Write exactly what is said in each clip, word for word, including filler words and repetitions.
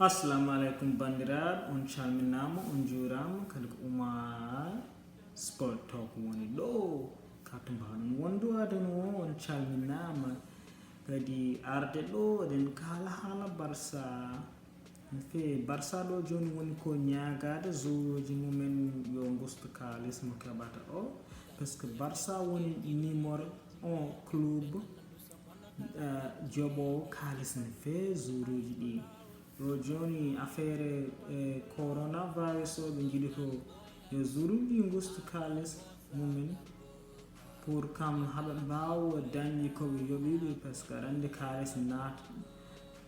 Assalamu aleykum banndiraaɓe, on calminaama, on njuuraama. Kadi ko Oumar Sport Talk woni ɗo. Ka to mbaawɗon wondude no, on calminaama. Kadi arde ɗo, eɗen kaala haala Barça. Fe Barça ɗo jooni woni ko ñaagaade joueurji mumen yo ngustu kaalis mo keɓata o, parce que Barça woni numéro un club, eh, joɓoowo kaalis ne fee joueurji ɗi. Ɗo jooni affaire, eh, coronavirus o, ɓe njiɗi ko yo joueurji ngustu kaalis mumen pour kam haɓe mbaawa dañde ko ɓe yoɓi ɓe, parce que aɗa anndi kaalis naat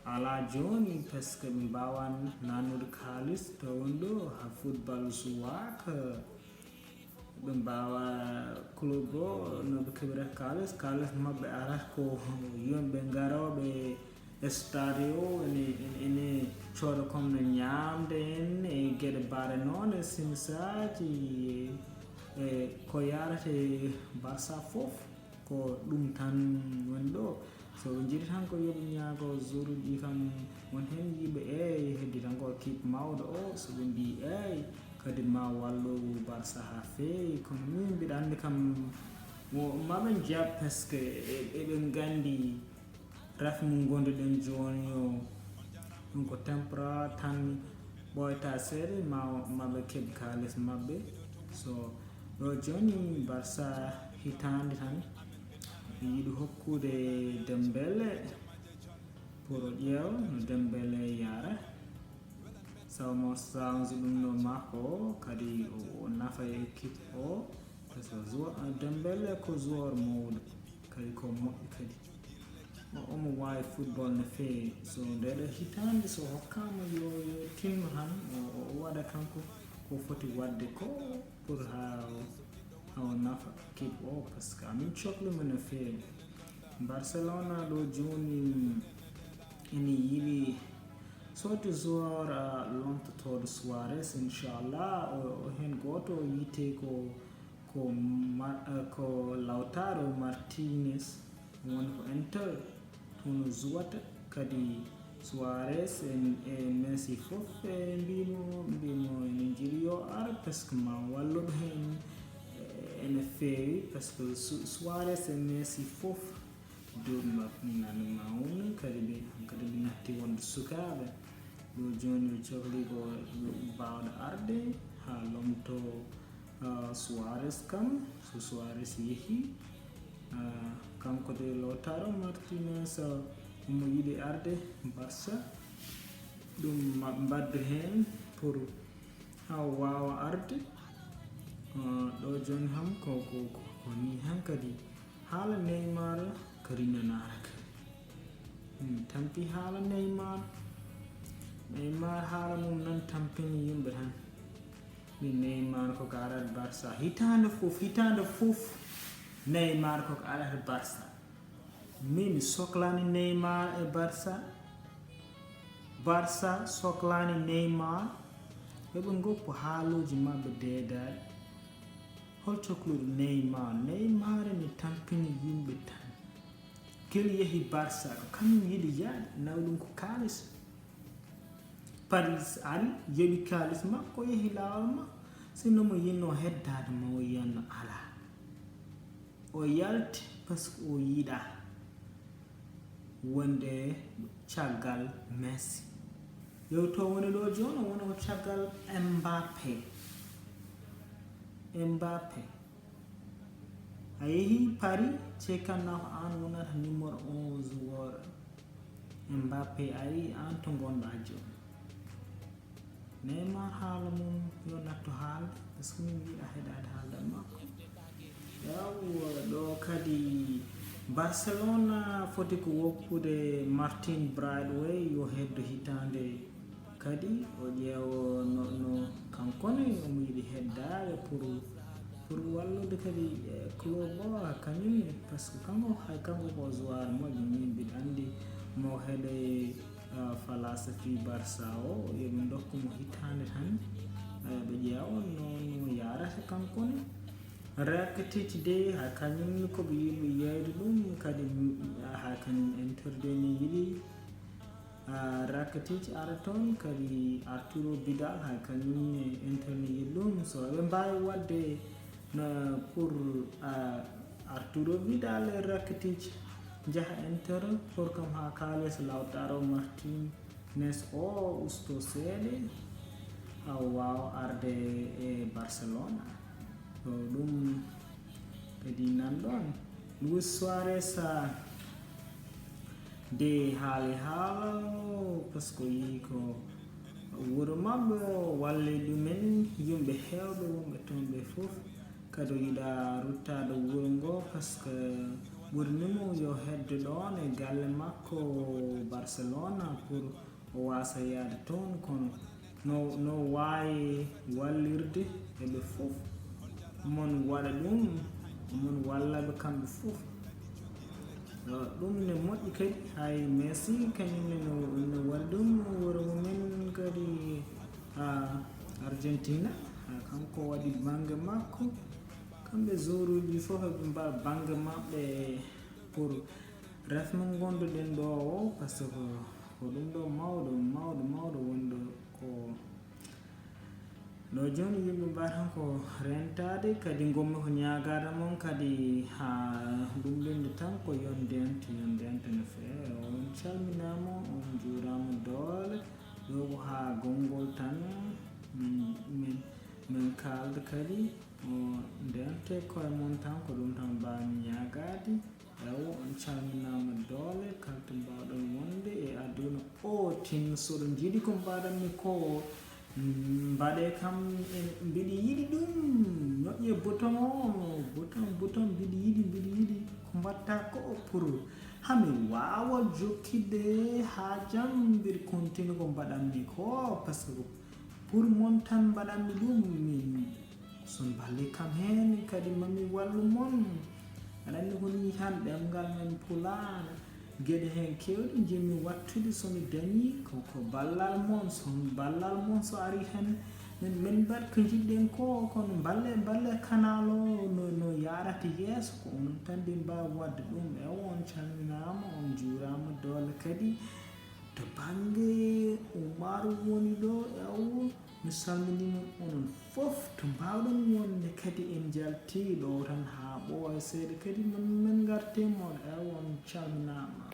alaa jooni, parce que ɓe mbaawa naatnude kaalis to won ɗo ha football suwaaka. Ɓe mbaawa club o no ɓe keɓira kaalis, kaalis maɓɓe arata ko yimɓe garooɓe stade o, ene, ene, ene cooda comme no ñaamde en e geɗe bare noon e simisaaji e, e ko yarata e Barça fof. Ko ɗum tan woni ɗo. So ɓe njiɗi tan ko yo ɓe ñaago joueurji kam, won heen yiɓe eey heddi tan ko équipe mawɗo o, so ɓe mbi eey kadi ma wallu Barça ha feewi, kono min mbiɗa anndi kam mo maɓe njaɓ, parce que e, eɓe nganndi rafi mum ngonduɗen jooni o, ɗum ko tempra tan, ɓooyta seeɗa ma, maɓe keɓ kaalis maɓɓe. So ɗo jooni Barça hitaande tan yiɗi hokkude Dembele pour o ƴeewa no Dembele yara. Saw mo change ɗum no makko o, kadi o, o nafa e équipe o, parce que joueur, Dembele ko joueur mawɗo, kadi ko moƴƴo kadi. O, omo waawi football no feewi. So ndeɗo hitaande so hokkaama yo, yo tinno tan, o, o waɗa kanko ko foti waɗde ko pour ha o, ha o nafa équipe o, parce que amin cokli mo no feewi. Barcelona ɗo jooni ene yiɗi sorti joueur, ah, lomtotooɗo Suarez, inchallah. O, o heen gooto o yiite ko, ko Ma-, eh, ko Lautaro Martinez, woni ko Inter, hono jouwata. Kadi Suarez e, e Messi fof e mbimo, mbimo ene njiɗi yo ar, parce que ma walluɓe heen, eh, ene feewi, parce que Su-, Suarez e Messi fof duuɓi maɓɓe nani mawni, kadi ɓe, kadi ɓe natti wonde sukaaɓe. Ɗo jooni ɓe cohli ko baawɗo arde haa lomto, ah, Suarez kam. So Suarez yehi, ah, kanko de Lautaro Martinez, ah, omo yiɗi arde Barça. Ɗum ma-, mbaddu heen pour haa o waawa arde. Ah, ɗo jooni ham ko, ko, ko, ko ni hankadi. Haala Neymar ko rinanaaraka. Min tampi haala Neymar. Neymar haala mum nan tampini yimɓe tan. Mi Neymar ko ka arat Barça. Hitaande fof, hitaande fof Neymar ko ka arat Barça. Min soklani Neymar e Barça. Barça soklani Neymar. Yo ɓe ngoppu haaluuji maɓɓe deedaaɗi. Hol cokluɗo Neymar? Neymar ene tampini yimɓe tan. Gila yehi Barça, ko kañum yiɗi yaade, nawi ɗum ko kaalis. Paris ari, yoɓi kaalis makko, yehi laawol makko. Sinno mo yinno heddaade ma o yiyanno alaa. O yalti parce que o yiɗaa wonde caggal Messi. Yewto woni ɗo jooni, o woni o caggal Mbappé. Mbappé. A yehi Paris, ceekanno ko aan wonata numéro un joueur. Mbappé ari, aan to ngonɗaa jooni. Neymar haala mum yo nattu haalde, parce que min yiɗa heɗaade haalde makko. Yawwa, ɗo kadi Barcelona foti ko woppude Martin Braithwaite yo heddo hitaande kadi, o ƴeewo no, no kanko ne omo yiɗi heddaade pour, pour wallude kadi, eh, club o, ha kañum ne, parce que kanko, hay kanko ko joueur moƴƴo, min mbiɗa anndi mo heɗe, eh, falasa fii Barça o, yo ɓe ndokku mo hitaande tan, eh, ɓe ƴeewa no, no yaarata kanko ne. Rakitic de, ha kañum ne ko ɓe yiɗi yeyde ɗum, kadi, mm, ha kañum Inter de ne yiɗi Rakitic ara toon, kadi Arturo Vidal, hay kañum ne Inter ne yiɗi ɗum. So eɓe mbaawi waɗde no pour Arturo Vidal e Rakitic njaha Inter, pour kam haa kaalis Lautaro Martinez o usto seeɗa, haa o waawa arde e Barcelona. So ɗum kadi nan ɗoon. Luis Suarez de haali haala, parce que o yii ko wuro maɓɓe o walli ɗumen, yimɓe heewɓe wonɓe toon ɓe fof kadi o yiɗa ruttaade wuro ngo, parce que ɓurnimo yo hedde ɗoon e galle makko Barcelona pour o waasa yahde toon, kono no no waawi wallirde e ɓe fof. Mon waɗa ɗum, mon walla ɓe kamɓe fof. Ɗum ne moƴƴi kadi, hay Messi kañum ne no waɗi ɗum wuro mumen kadi, Argentina. Kanko waɗi bannge makko. Kamɓe joueuruuji fof eɓe mbaɗa bannge maɓɓe pour ref mo ngonduɗen ɗo o, parce que ko ɗum ɗo mawɗo mawɗo mawɗo wonɗo ko ɗo. Jooni yimɓe mbaɗa tan ko rentaade, kadi ngommi ko ñaagaade mon kadi haa ɗum ɗum tan ko yo ndento, yo ndento no feewi. On calminaama, on njuuraama doole. Ɗo ko haa gonngol tan min min kaalda kadi. Ndente koye mon tan, ko ɗum tan mbaawmi ñaagaade. Ewo, on calminaama doole, kala to mbaawɗon wonde e aduna o, tin soɗo njiɗi ko mbaɗanmi ko, mbaɗe kam, mbiɗi yiɗi ɗum, ñoƴƴe bouton o, bouton, bouton, mbiɗi yiɗi, mbiɗi yiɗi, ko mbaɗta ko pour hami waawa jokkide haajam, mbiɗi continue ko mbaɗanmi ko, parce que pour mon tan mbaɗanmi ɗum, min so mballi kam heen kadi mami wallu mon. Aɗa anndi ko nii tan ɗemngal men Pulaar, geɗe heen keewɗe njiɗmi wattude so mi dañii ko ko ballal mon, so ballal mon so ari heen min min mbaɗ ko njiɗɗen ko, kono mballe mballe canal o no no yaarata yeeso, ko onon tan mbi mbaawi waɗde ɗum. Ewo, on calminaama, on njuuraama doole kadi. To bannge Umaru woni ɗo, ewo, mi salminii mon onon fof. To mbaawɗon wonde kadi en njaltii ɗo tan haa ɓooya seeɗa kadi min min ngartii mon, ewo, on calminaama.